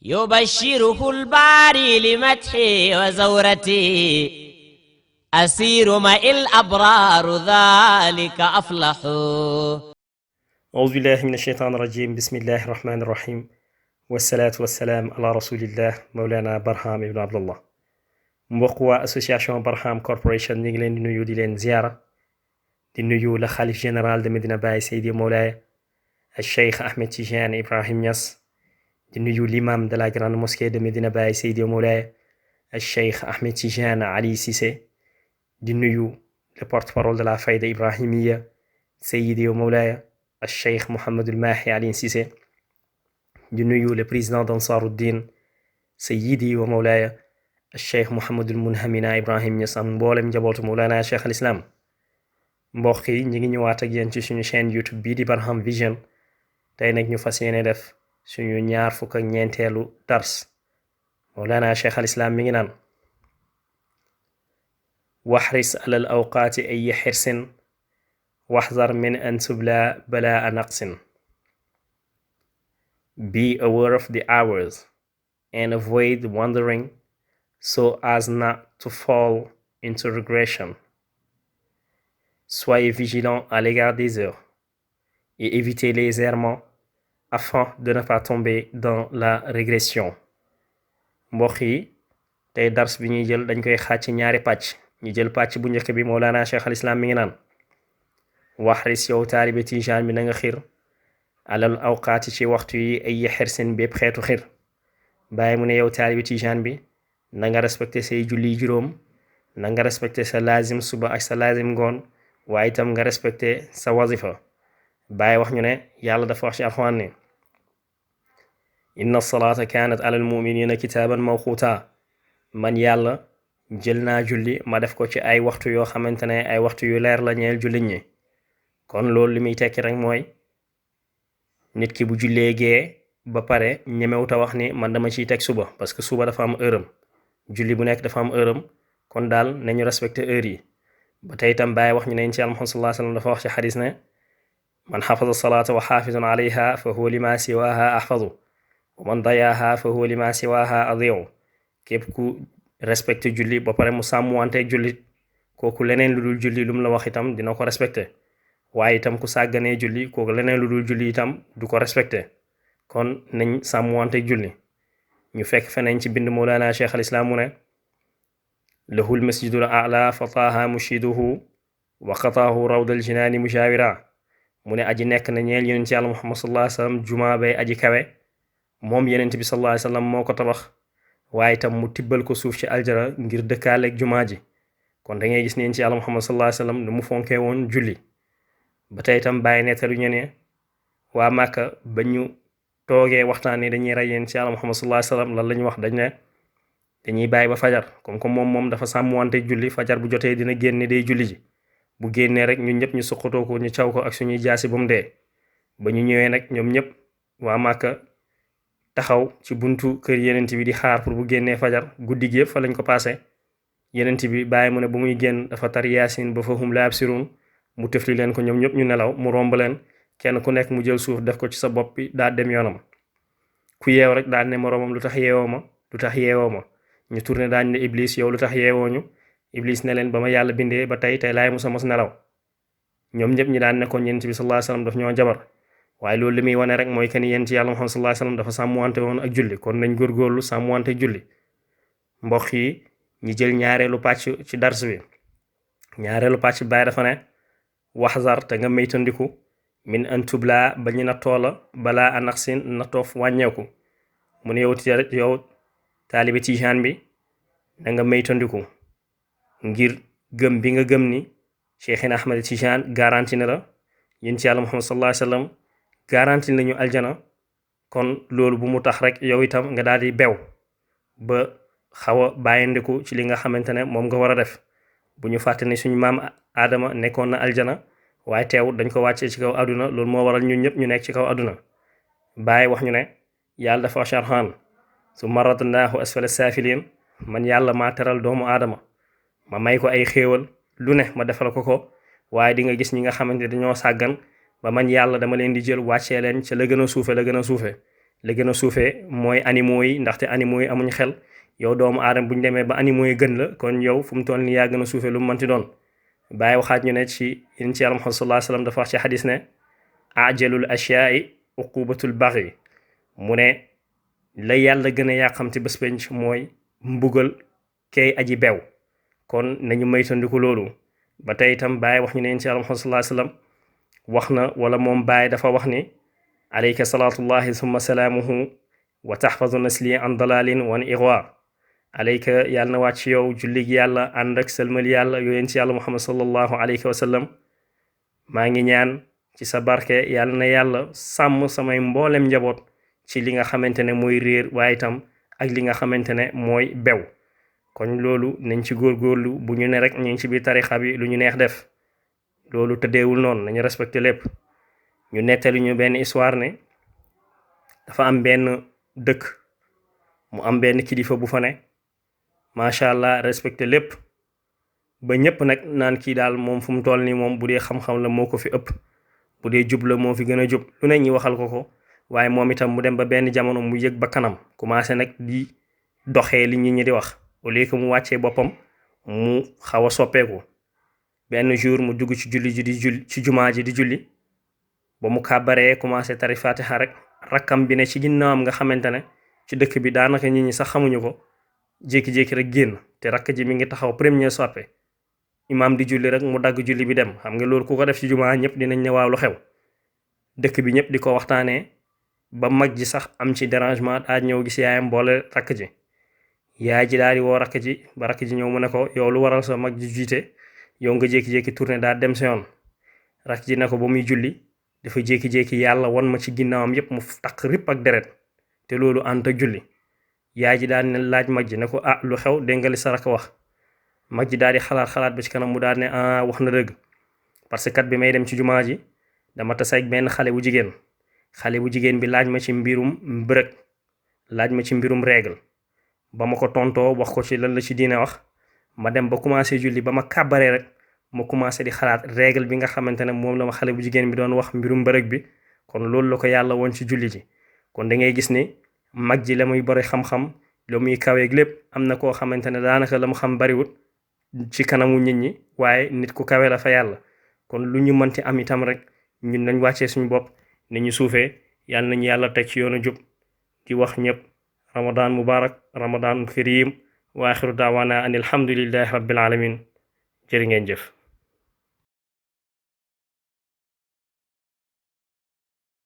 يبشره الباري لمدحي وزورتي أسير مع الأبرار ذلك أفلح. أعوذ بالله من الشيطان الرجيم. بسم الله الرحمن الرحيم والصلاة والسلام على رسول الله مولانا Barham ibn Abdallah. mbokk waa association Barham Corporation ñu ngi leen di nuyu di leen ziara di nuyu la xalif général de Medina Baye Seydi Moulaya al Cheikh Ahmed Tidiane Ibrahim Niass, di nuyu l'imam de la grande mosquée de Medina Baye Seydi Moulaya al Cheikh Ahmed Tidiane Ali Cissé, di nuyu le porte-parole de la Fayda Ibrahimiya Seydi Moulaya al Cheikh Mohamedou Mahi Ali Cissé, di nuyu le président d'Ansaruddin Seydi wa Moulaya Cheikh Mouhamadul Munhamina Ibrahim Niass am mboolem njabootu Mawlana Cheikh al Islam. mbokk yi ñu ngi ñëwaat ak yéen ci suñu chaîne YouTube bii di Barham Vision. tey nag ñu fas yéene def suñu ñaar fukk ak ñeenteelu dars. Mawlana Cheikh al Islam mi ngi naan waxris alal awqaati ay xirsin waxzar min an tubla balaa naqsin. Be aware of the hours and avoid wandering so as not to fall into regression. Soyez vigilants à l'égard des heures et évitez les errements afin de ne pas tomber dans la régression. mbokk yi tey dars bi ñuy jël dañ koy xaaj ci ñaari pàcc. ñu jël pàcc bu njëkk bi Mawlana Cheikh al Islam mi ngi naan waxris yow taalibe Tijaan bi na nga xir alal awqaati ci waxtu yi ay xirsin bépp xeetu xir. bàyyi mu ne yow taalibe Tijaan bi na nga respecté say julli juróom, na nga respecté sa lazim suba ak sa lazim ngoon, waaye itam nga respecté sa wazifa. bàyyi wax ñu ne yàlla dafa wax ci alxuraan ne inna salaata kaanat alal muminina kitaaban mawquuta. man yàlla jël naa julli ma def ko ci ay waxtu yoo xamante ne ay waxtu yu leer la ñeel jullit ñi. kon loolu li muy tekki rek mooy nit ki bu jullee gee ba pare ñemewuta wax ni man dama ciy teg suba, parce que suba dafa am heuram, julli bu nekk dafa am heuram. kon daal nañu respecté heure yi. ba tey itam bàyyi wax ñu ne ci Yàlla Muhammad sallallahu alayhi wa sallam dafa wax ci xadis ne man xafaza salaata wa xaafizun alayha fa huwa lima siwaha ahfazu wa man dayaaha fa huwa lima siwaha adiu. képp ku respecté julli ba pare mu sàmmuwanteeg julli, kooku leneen lu dul julli lu mu la wax itam dina ko respecté. waaye itam ku sàgganee julli, kooku leneen lu dul julli itam du ko respecté. kon nañ sàmmuwanteeg julli. ñu fekk feneen ci bind Mawlana Cheikh al Islam mu ne lahul masjidul a'la fataaha mushiduhu wa qataahu rawdal jinaani mujaawira. mu ne aji nekk na ñeel yonent Yàlla Muhammad sallallahu alayhi wa sallam jumaa bay aji kawe, moom yonent bi sallallahu alayhi wa sallam moo ko tabax, waaye itam mu tibbal ko suuf ci aljara ngir dëkkaaleeg jumaa ji. kon da ngay gis ne yonent Yàlla Muhammad sallallahu alayhi wa sallam nu mu fonkee woon julli. ba tey itam bàyyi nettalu ñu ne waa Màkka ba ñu toogee waxtaan ni dañuy rey yonent Yàlla Muhammad sallallahu alayhi wa sallam lan la ñu wax, dañ ne dañuy bàyyi ba fajar, comme moom dafa sàmmuwante julli. fajar bu jotee dina génne day julli ji. bu génnee rek ñun ñëpp ñu suqatoo ko, ñu caw ko ak suñuy jaasi ba mu dee. ba ñu ñëwee nag ñoom ñëpp waa Màkka taxaw ci buntu kër yenent bi di xaar pour bu génnee fajar. guddi gi yëpp fa lañ ko passé. yenent bi bàyyi mu ne bu muy génn dafa tar yaasin ba fahum laa yabsiruun, mu tëfli leen ko ñoom ñëpp ñu nelaw. mu romb leen kenn ku nekk mu jël suuf def ko ci sa bopp bi daa dem yoonam. ku yeew rek daan ne moroomam lu tax yeewoo ma, lu tax yeewoo ma. ñu tourné daañ ne Iblis yow lu tax yeewoo ñu. Iblis ne leen ba ma yàlla bindee ba tey laay musa mos nelaw. ñoom ñëpp ñi daan nekkoon yonent bi sallallahu alayhi wasallam daf ñoo jabar. waaye loolu li muy wane rek mooy que ni yonent Yàlla Muhammad sallallahu alayhi wasallam dafa sàmmuwante woon ak julli. kon nañ góorgóorlu sàmmuwante julli. mbokk yi ñi jël ñaareelu pàcc ci dars bi. ñaareelu pàcc Baay dafa ne waxzar te nga maytandiku min an tubla ba ñu na toola balaa anaxsin na toof wàññeeku. mu ne yow taalibe Tijaan bi na nga maytandiku ngir gëm bi nga gëm ni Cheikhina Ahmed Tijaan garanti na la yéen ci Yàlla Muhammad sallallahu alayhi wa sallam garanti nañu aljana. kon loolu bu mu tax rek yow itam nga daal di bew ba xaw a bàyyindiku ci li nga xamante ne moom nga war a def. bu ñu fàtte ne suñu maam Adama nekkoon na aljana, waaye teewut dañ ko wàccee ci kaw àdduna. loolu moo waral ñun ñëpp ñu nekk ci kaw àdduna. Baay wax ñu ne yàlla dafa wax Alxuraan summa radadnaahu asfala saafiliin. man yàlla maa teral doomu aadama, ma may ko ay xéewal lu ne ma defal ko. waaye di nga gis ñi nga xamante dañoo sàggan ba man yàlla dama leen di jël wàccee leen ca la gën a suufe la gën a suufee mooy animaux yi ndaxte animaux yi amuñ xel yow doomu aadama bu ñu demee ba animaux yi gën la kon yow fu mu toll nii yaa gën a suufee lu mu mënti doon bàyyi waxaat ñu ne ci yéen ci yàlla Muhammad sallallahu alayhi wasallam dafa wax ci xadis ne ajalul ashyaai uqubatul baghi mu ne la yàlla gën a yàqamti bés penc mooy mbugal kay aji bew kon nañu moytandiku loolu ba tey itam bàyyi wax ñu ne yéen ci yàlla Muhammad sallallahu alayhi wasallam wax na wala moom bàyyi dafa wax ni alayka salaatullahi summa salaamuhu wa taxfazu nasli an dalalin wan igwa alayka yàlla na wàcc yow jullig yàlla ànd ak sëlmal yàlla yooyeen ci yàlla Muhammad sallallahu alayhi wa sallam maa ngi ñaan ci sa barke yàlla na yàlla sàmm samay mboolem njaboot ci li nga xamante ne mooy réer waaye itam ak li nga xamante ne mooy bew kon loolu nañ ci góorgóorlu bu ñu ne rek ñu ngi ci biir tarixa bi lu ñu neex def loolu tëddeewul noonu nañu respecté lépp ñu nettali ñu benn histoire ne dafa am benn dëkk mu am benn kilifa bu fa ne macha allah respecté lépp ba ñëpp nag naan kii daal moom fu mu toll nii moom bu dee xam-xam la moo ko fi ëpp bu dee jub la moo fi gën a jub lu ne ñi waxal ko waaye moom itam mu dem ba benn jamono mu yëg ba kanam commencé nag di doxee li nit ñi di wax au lieu que mu wàccee boppam mu xaw a soppeeku benn jour mu dugg ci julli ji di julli ci jumaa ji di julli ba mu kàbbaree commencé tari fatiha rek rakkam bi ne ci ginnaawam nga xamante ne ci dëkk bi daanaka nit ñi sax xamuñu ko jékki-jékki rek génn te rakk ji mi ngi taxaw premier soppe imaam di julli rek mu dagg julli bi dem xam nga loolu ku ko def ci jumaa ñëpp dinañ ne waaw lu xew dëkk bi ñëpp di ko waxtaanee ba mag ji sax am ci dérangement daa ñëw gis yaayam boole rakk ji yaay ji daal di woo rakk ji ba rakk ji ñëw mu ne ko yow lu waral sa mag ji jiite yow nga jékki-jékki tourné daal dem sa yoon rakk ji ne ko ba muy julli dafa jékki-jékki yàlla wan ma ci ginnaawam yépp mu takk ripp ak deret te loolu ànd ak julli yaay ji daal ne laaj mag ji ne ko ah lu xew dégg nga li sa rakk wax mag ji daal di xalaat ba ci kanam mu daal ne ah wax na dëgg parce que kat bi may dem ci jumaa ji dama tase ak benn xale bu jigéen bi laaj ma ci mbirum mbërëg laaj ma ci mbirum règle ba ma ko tontoo wax ko ci lan la ci diine wax ma dem ba commencé julli ba ma kàbbaree rek ma commencé di xalaat règle bi nga xamante ne moom la ma xale bu jigéen bi doon wax mbirum mbërëg bi kon loolu la ko yàlla woon ci julli ji kon da ngay gis ni mag ji la muy bari xam-xam la muy kaweeg lépp am na koo xamante ne daanaka la mu xam bariwut ci kanamu nit ñi waaye nit ku kawe la fa yàlla kon lu ñu mënti am itam rek ñun nañ wàccee suñu bopp ni ñu suufee yàlla nañu yàlla teg ci yoonu jub di wax ñëpp ramadan mubarak ramadan karim wa axiru daawaana an alhamdulillahi rabbil alamin jërë ngeen jëf